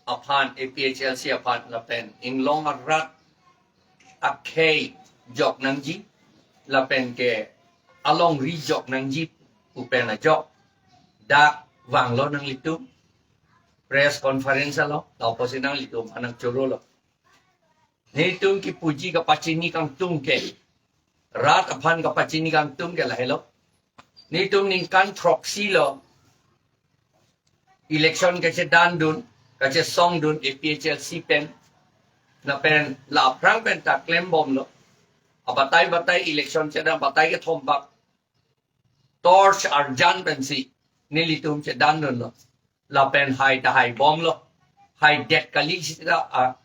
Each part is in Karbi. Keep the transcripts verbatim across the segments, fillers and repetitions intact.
aphan, A P H L C aphan lapen inglong arat akhei jok nangji lapen ke alongri jok nangji pu pen ajok dak vanglo nanglitum press conference along, lapusi nanglitum aphan nangchorolo. Netum kipuji kapachini kangtung ke, rat aphan kapachini kangtung ke lahelo. Netum ningkan throksi lo election kachedandun, kachesongdun A P H L C pen. Lapen la aphrang pen ta klembomlo. Abatai batai election chedan, batai kethom bak torch arjan pensi nelitum chedandunlo. Lapen hai ta haibomlo. Haidet kali sita a,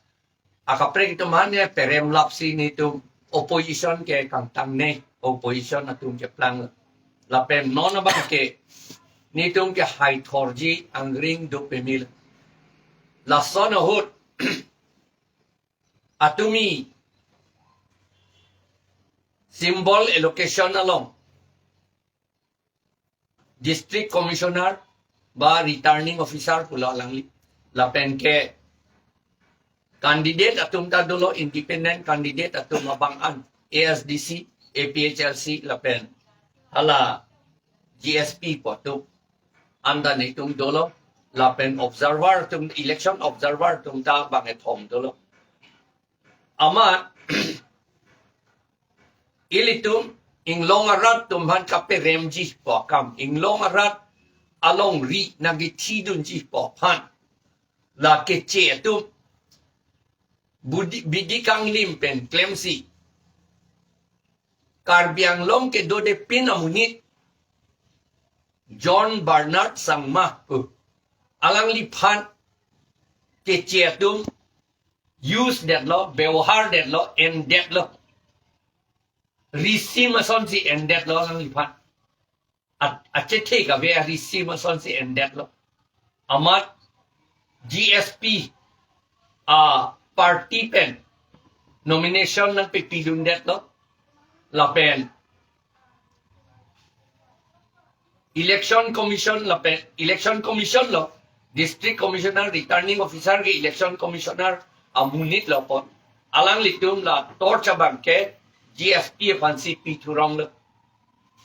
akaprek atum aphan ne perem lapsi netum opposition ke kangtangne, opposition atum cheplanglo. Lapen non abang ke netum ke haithorji angring do pemil. Lason ahut atumi symbol allocation along district commissioner ba returning officer pulo alangli. Lapen ke candidate atum ta dolo, independent candidate atum abang an, A S D C, A P H L C lapen hala G S P pu atum anta netum dolo, lapen observer atum, election observer atum ta bang kethom dolo. Amat ilitum inglong arat atum aphan kaperemji pu akam, inglong arat alongri nangkethidunji pu aphan la keche atum bidi, bidi kanglim pen klemsi Karbi Anglong kedodepin amonit John Bernard Sangma pu alangliphan keche atum use detlo, bebohar detlo, en detlo. Risim asonsi en detlo alangliphan. At, achethe kave arisim asonsi en detlo. Amat G S P a party pen nomination nangpepidun detlo. Lapen Election Commission lapen, Election Commission lo, District Commissioner, Returning Officer ke Election Commissioner amonit lo pon. Alanglitum la torch abang ke G S P aphansi pithuronglo.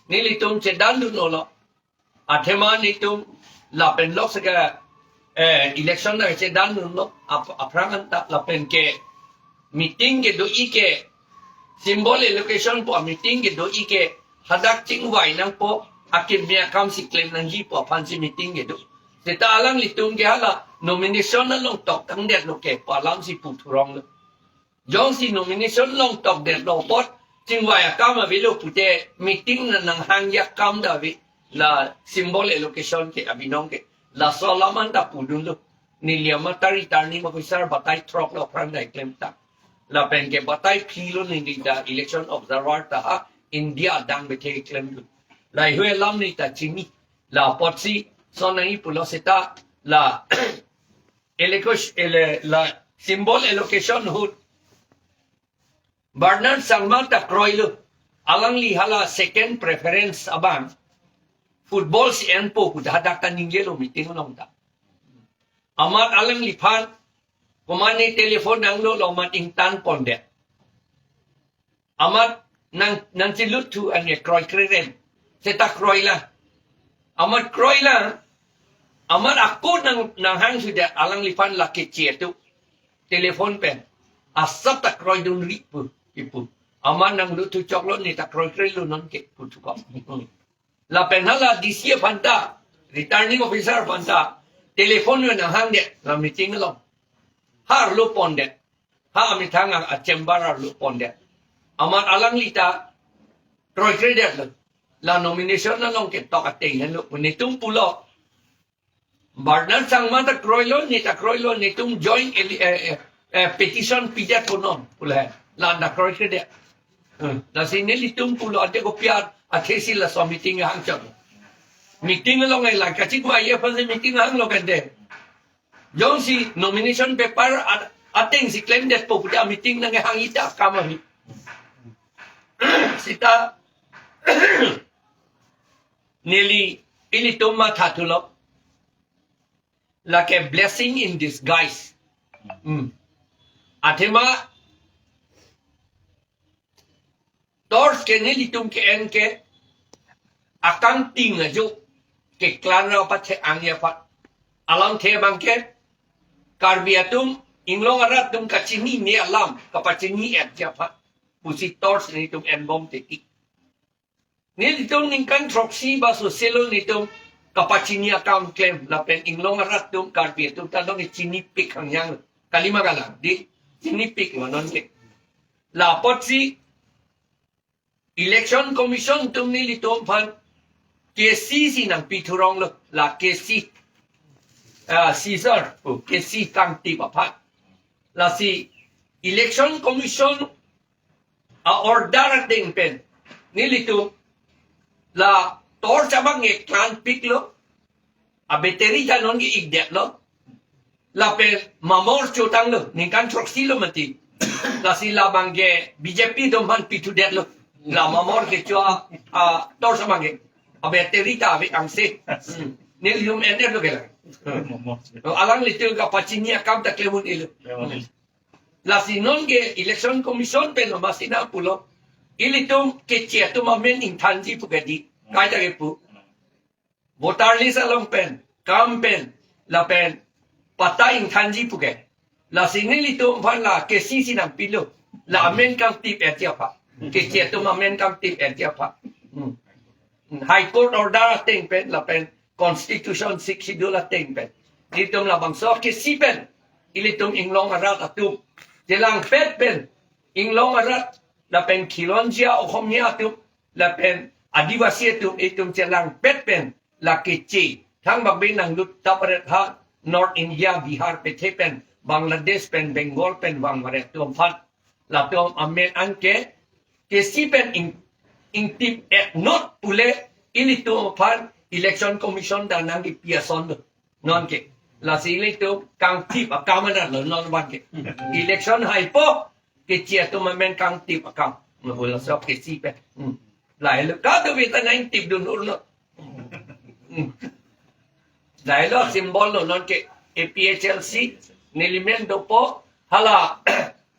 Nelitum chedandunlo. Athema netum lapen lok seke, eh, election nangchedandunlo ap-, aphrang anta lapen ke meeting kedo-i ke, symbol allocation pu a meeting kedo-i ke, hadak chingvai nangpo, akimi akamsi klem nangji pu aphansi meeting kedo. Seta alanglitum ke hala nomination along toktang detlo ke pu alamsi puthuronglo. Jongsi nomination along tokdetlo apot chingvai akam avelo pute meeting nang nanghangji akam ta ave, la symbol allocation ke abinong ke. Laso alam anta pudunlo. Neli amat ta returning officer batai throk lo aphrang dai klemtang. Lapen ke batai phli lo neli ta election observer ta ha India adang bethe klemdun. Laheihui alam neli ta chini. La apotsi son nangji pulo seta la allocation, ele-, la symbol allocation ahut Bernard Sangma ta kroilo. Alangli hala second preference abang football si enpo pu hadak ta ningjelo meeting along ta. Amat alangliphan komatne telephone nanglo, lo amat ingtan pondet. Amat nang, nangchilut thu ane kroikre rem. Seta kroilang. Amat kroilang. Amat ako nang, nanghangsudet alangliphan la keche atum telephone pen. Asap ta kroidunri pu, ipu. Amat nanglut thu choklo, ne ta kroikrelo non ke pu thu kok. Lapen hala D C aphan ta, returning officer aphan ta telephone pen nanghangdet la meeting along. Ha arlo pondet. Ha amethang a, a chamber arlo pondet. Amat alangli ta kroikredetlo. La nomination along ketok ateng henlo. Netum pulo. Bernard Sangma ta kroilo, ne ta kroilo, netum joint eli-, eh, eh, eh, petition pidet punon pulo. La anta kroikredet. Hmm. Lasi nelitum pulo ante kopi athesi laso meeting hangchot. Meeting along e la kachingvai aphansi meeting hanglo kante. Jongsi nomination paper at-, atengsi klemdetpo pute a meeting nanghangji ta akam avi. Seta neli ilitum mathathulo. Lake blessing in disguise. Hmm. Athema torch ke nelitum ke-en ke akangting ajo keklang ra pathe-angji aphan. Alamthe abang ke Karbi atum inglong arat atum kachinine alam kapachini-etji aphan pusi torch nelitum enbom titi. Nelitum ningkan throksi ba soselo nelitum kapachini akam klem lapen inglong arat atum Karbi atum ta dong chinipik hangyang. Kalima galang di chinipik lo non ke. La apotsi Election Commission atum nelitum aphan K C si nangpi thurong lo, la K C, ah, Caesar, oh, K C kangtip aphan. Lasi Election Commission a-order ateng pen nelitum la torch abang nge klanpik lo, a-battery ta non ke-ikdet lo. Lapen mamor chotang lo, ningkan throksi lo mati. Lasi labang ke B J P atum aphan pithudet lo. La mamor kecho a, a-torch abang ke. A-battery ta ave angse. Hmm. Nelitum en-et lo ke la. Alanglitum kapachini akam ta klem un-e lo. Lasi non ke Election Commission pen lo masi nangpulo. Ilitum keche atum amen ingthanji pu ke di. Kaita kepu. Voter list along pen, kam pen, lapen patta ingthanji pu ke. Lasi nelitum aphan la K C si nangpilo. La amen kangtip-etji aphan. Keche atum amen kangtip-etji aphan. Hmm. Hmm. High Court order ateng pen, lapen Constitution Sixth Schedule ateng pen. Nelitum labangso K C pen. Ilitum inglong arat atum chelangpet pen. Inglong arat lapen khilonjia Okhomia atum lapen Adivasi atum itum chelangpet pen la keche thangbak be nanglut tap aret ha North India, Bihar pethe pen, Bangladesh pen, Bengal pen vangvare atum aphan. Latum amen anke K C pen ing, ingtip-etnot pule ilitum aphan Election Commission ta nangkipi ason lo. Non ke. Lasi ilitum kangtip akam anan lo non abang ke. Election haipo keche atum amen kangtip akam. Mabula sok K C pen. Hmm. Lahelo kadokave ta nangtipdun urlo. Hmm. Lahelo symbol lo non ke A P H L C nelimen dopo hala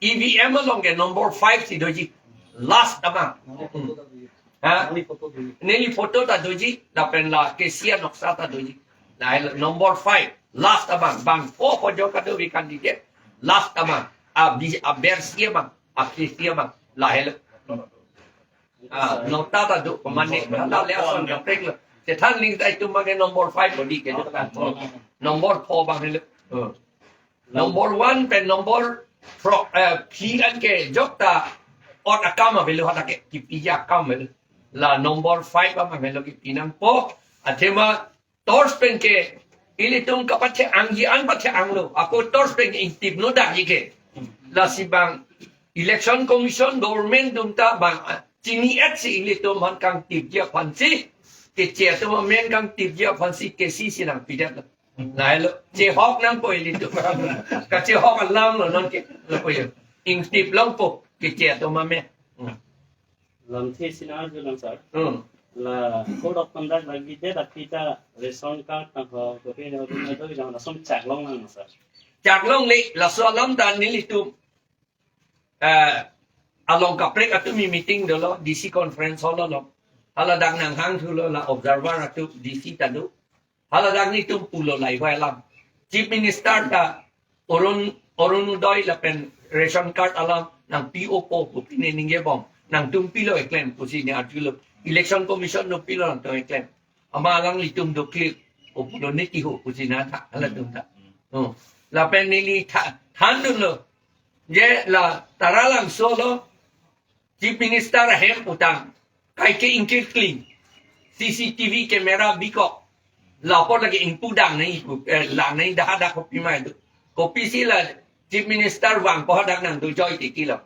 E V M along ke number five si doji. Last abang. Hmm. Ha? Neli photo ta doji, lapen la K C a noksa ta doji. Lahelo number five, last abang, bangpho pojok kadokave candidate, last abang, a bi, abersi abang, a K C abang, lahelo. Ah, nokta ta do, pemane, hala le ason kaprek lo. Chethan ning ta itum mage number five bodi ke jok ta. Number four abang helo. Hmm. Number one pen number four, eh, phi anke jok ta ot akam avelo hadak ke, kipiji akam avelo. La number five abang avelo kipi nangpo, athema torch pen ke ilitum kapathe-angji an pathe-ang lo. Ako torch pen ke ingtipnot dakji ke. Lasi bang Election Commission government atum ta bang, ah, chini-et si ilitum aphan kangtipji aphansi, keche atum amen kangtipji aphansi K C si nangpidet lo. Lahelo, chehok nangpo ilitum. Kachehok alam lo non ke, lo po yo. Ingtip longpo, keche atum amen. Hmm. Lamthe si nang-arjulang, sir. Hmm. La code of conduct lagi det aphi ta ration card tangho, kopi ne kopi ne do jang lason chak longlang, sir. Chak longle, laso alam ta nelitum, eh, along kaprek atum meeting dolo, D C conference hall along. Hala dak nanghang thulo la observer atum D C ta do. Hala dak nelitum pulo lahai alam. Chief Minister ta Arun, Orunodoi lapen ration card alam nangpi-opo pu pine ningjebom. Nangtum pilo eklem pusi ne arjulo. Election Commission atum pilo nangtum eklem. Amat alanglitum do clear. O pulo niti ho pusi nangthan halatum ta. Hmm. Lapen neli tha, thandunlo. Je la Taralangso lo. Chief Minister ahem pu tang, kaike ingkirkling, C C T V camera bikok, lapu lake ingpu dang nai, eh, lang nai dah dah kopi mai tu. Kopisi la Chief Minister vangpo hadak nangdojoi titi lo.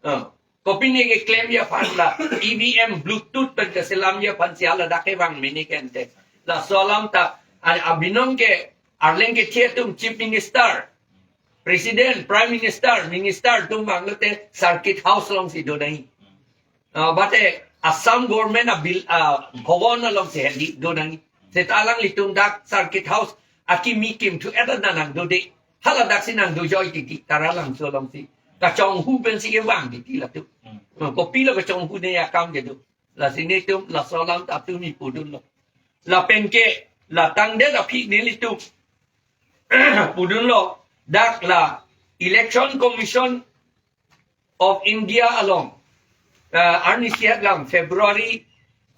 Eh, kopi ne keklemji aphan la E V M Bluetooth pen keselamji aphansi haladak kevang mene kente. Laso alam ta, a, abinong ke, arleng kethe atum Chief Minister, President, Prime Minister, Minister atum vanglote Circuit House alongsi do nai. Ah, mate Assam Government a bil, ah, Bhawan alongsi hedi do nai. Seta alanglitum dak Circuit House akimi kimthu et nang nangdode. Haladak si nangdojoi titi Taralangso alongsi. Kachonghu pensi kevang titi latum. Hmm. Hmm, kopilo kachonghu ne akam kedo. Lasi nelitum laso alam ta tumi pudunlo. Lapen ke, la tangdet aphi nelitum pudunlo. Dak la Election Commission of India along, uh, arnisi adang February,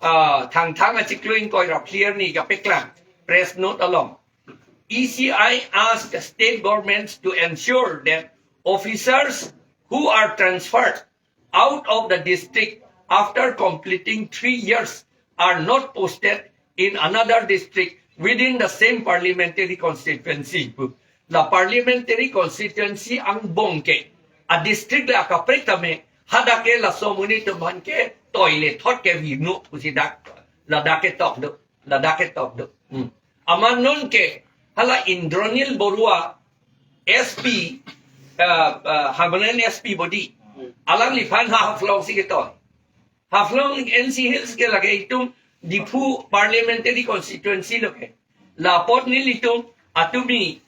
uh, Thangthang achiklo ingkoi ra phli arni kapeklang press note along, E C I asked state governments to ensure that officers who are transferred out of the district after completing three years are not posted in another district within the same parliamentary constituency. La parliamentary constituency angbong ke a district le akaprek tame, hadak ke laso amonit atum aphan ke toilet thot ke vino pusi dak, ladak ketok do, ladak ketok do. Hmm. Amat non ke hala Indranil Baruah S P, uh, uh, Himalayan S P body, alangliphan ha Haflong si ketoi. Haflong N C Hills ke lake itum Diphu Parliamentary Constituency lo ke. Lapot nelitum atumi,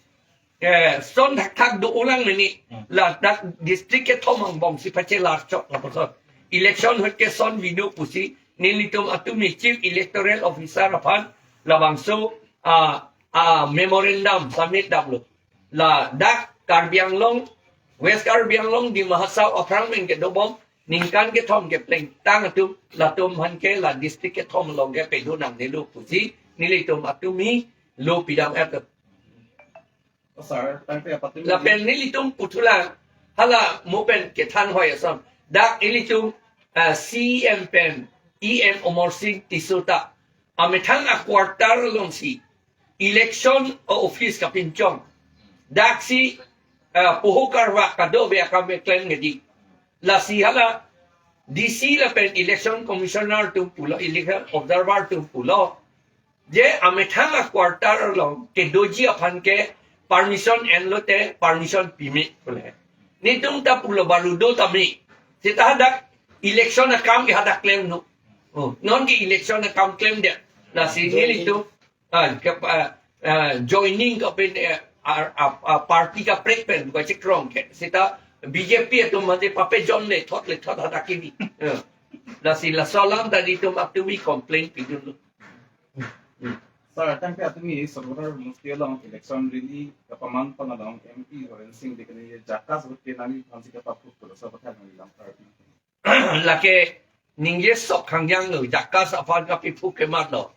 eh, son thakthak do ulang meni. Hmm. Ladak district kethom angbong si pachelar chok lapuson. Election ahut ke son vino pusi nelitum atumi Chief Electoral Officer aphan labangso, ah, ah, memorandum submit damlo. Ladak Karbi Anglong, West Karbi Anglong, Dima Hasao aphrang pen kedobom ningkan kethom keplengtang atum, latum aphan ke la district kethom along ke pedo nangnelo pusi nelitum atumi lo pidam er. Oh, sir, tangte apatumi. Lapen nelitum puthulang, hala mo pen kethan hoi ason. Dak ilitum, ah, C E M pen, E M Amarsing Tisso ta amethang a quarter alongsi election office kapinchong. Daksi, ah, poho karvak kadokave akam keklem ngedi. Lasi hala D C lapen election commissioner atum pulo, election observer atum pulo, je amethang a quarter along kedoji aphan ke permission enlote permission pime pule. Nelitum ta pulo baru do tame. Seta hadak election akam ke hadak klemnon. Oh, non ke election akam klemdet. Lasi nelitum, ah, ke, ah, ah, joining ke pen, eh, ar-, ah, ah, party kaprek pen, bukan cekrong ke. Seta B J P atum mate pape John le thot le thot hadak kini. Eh. Lasi laso alam ta nelitum atumi complain pidunlo. Hmm. Sir, tangte atumi Sorgotharai Musti along election rally kapamang pon along M P Horensing Bey kene JACAS ahut ke nangli aphansi kapaphuk pulo, so pathan nangli lam party. Lake ningje sok hangjang lo, JACAS aphan kapaphuk kematlo.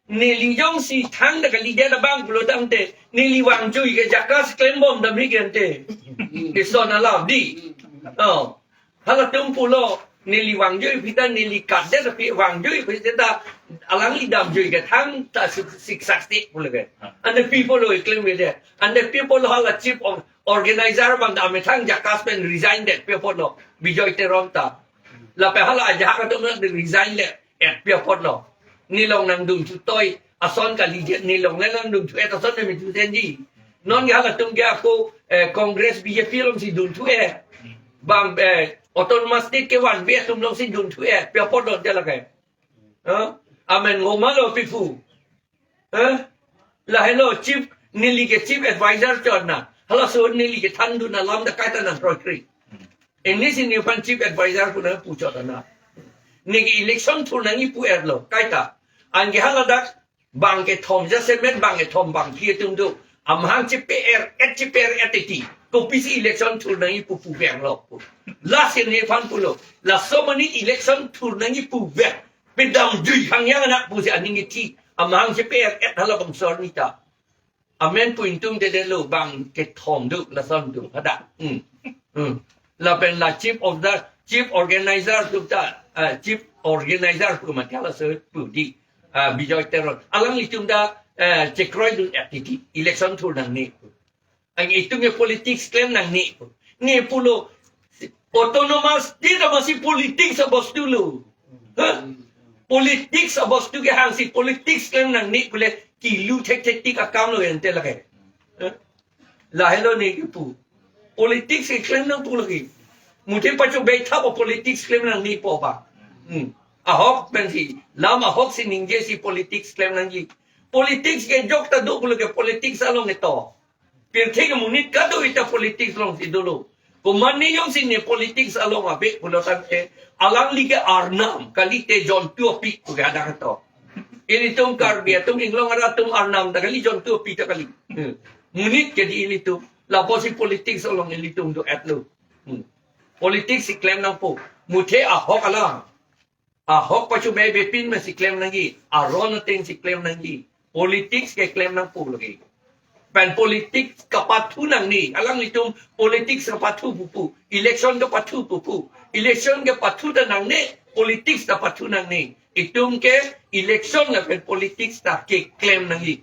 Neli jongsi thangta kalidet abang pulo tangte, neli vangjui ke JACAS klembom dam hi gente. Ison alam di. Oh. Halatum pulo, neli vangjui aphi ta, neli katdet aphi vangjui aphi ta, alangli damjui ke thangta sik-, siksak stik pulo ke. Ante pi pulo keklem ke de. Ante pi pulo hala chief of organizer abang ta amethang JACAS pen resign det pi pulo. Bijoy Teron ta. Lapen hala ajahak atum resign det. Et pi apotlo. Nelong nangdun thutoi ason kalidet, nelong le nangdun thu et ason ne mithu tenji. Non ke halatum ke ako, eh, Congress B J P alongsi dun thu et. Bang, eh, Autonomous State kevanve atum alongsi dun thu et. Pi apotlo te lake. Huh? Amen ngo malo pi pu. Eh? Lahelo chief, neli ke chief advisor chot na. Halaso neli kethandun alam ta kaita nangkroikre. Ingnisi nephan chief advisor pu nangpu chot na. Neke election thur nangji pu erlo, kaita. Anke haladak bang kethom jasemet bang kethom bang phli atum do. Amahang chepe-er-et, chepe-er-et titi. Kopisi election thur nangji pu pu verlo. Lasi nephan pulo. Laso amonit election thur nangji pu ver. Pedamjui hangjang anak pusi aning kethi. Amahang chepe-er-et halabangso arni ta. Amen pu ingtungdedetlo, bang kethom do, lason do, hadak. Hmm. Hmm. Lapen la chief of the, chief organizer atum ta, ah, chief organizer pu mati halaso pu di, ah, Bijoy Teron. Alanglitum ta, eh, chekroidun et titi, election thur nangne. Anke itum ke politics klem nangne. Ne pulo, Autonomous State amatsi politics abostu lo. Huh? Politics abostu kehangsi politics klem nangne pule kilu thekthetik akam lo ente lake. Huh? Lahelo ne kipu. Politics keklem nang pu lake. Muthe pacho bethap o politics klem nangne pu ba. Hmm. Ahok pensi, lam ahoksi ningjesi politics klem nangji. Politics ke jok ta do pulo ke politics along eto. Pirthe ke monit kado-i ta politics alongsi dolo. Komat ne jongsi ne politics along ave pulo tangte alangli ke arnam kali, te jontu api pu ke adang to. Ilitum Karbi atum, Inglong arat atum arnam ta kali, jontu api ta kali. Hmm. Monit ke di ilitum. Lapusi politics along ilitum do-etlo. Hmm. Politics si klem nangpo. Muthe ahok alam, ahok pachu me bepin me si klem nangji, aron ateng si klem nangji. Politics ke klem nangpo lagi. Pen politics kapathu nangne, alanglitum politics kapathu pupu, election kapathu pupu, election kapathu ta nangne, politics ta pathu nangne. Itum ke election lapen politics ta keklem nangji.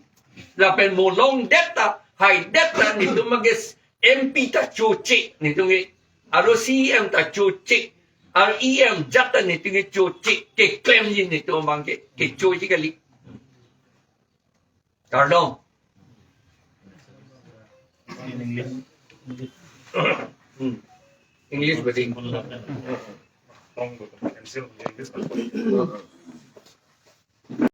Lapen molong det ta, hai det ta, itum abang ke M P ta choche, itum ke, aro C E M ta choche, ar E M jat ta itum ke choche, keklemji itum abang ke, kechoche kali. Kardom. Hmm. English badi.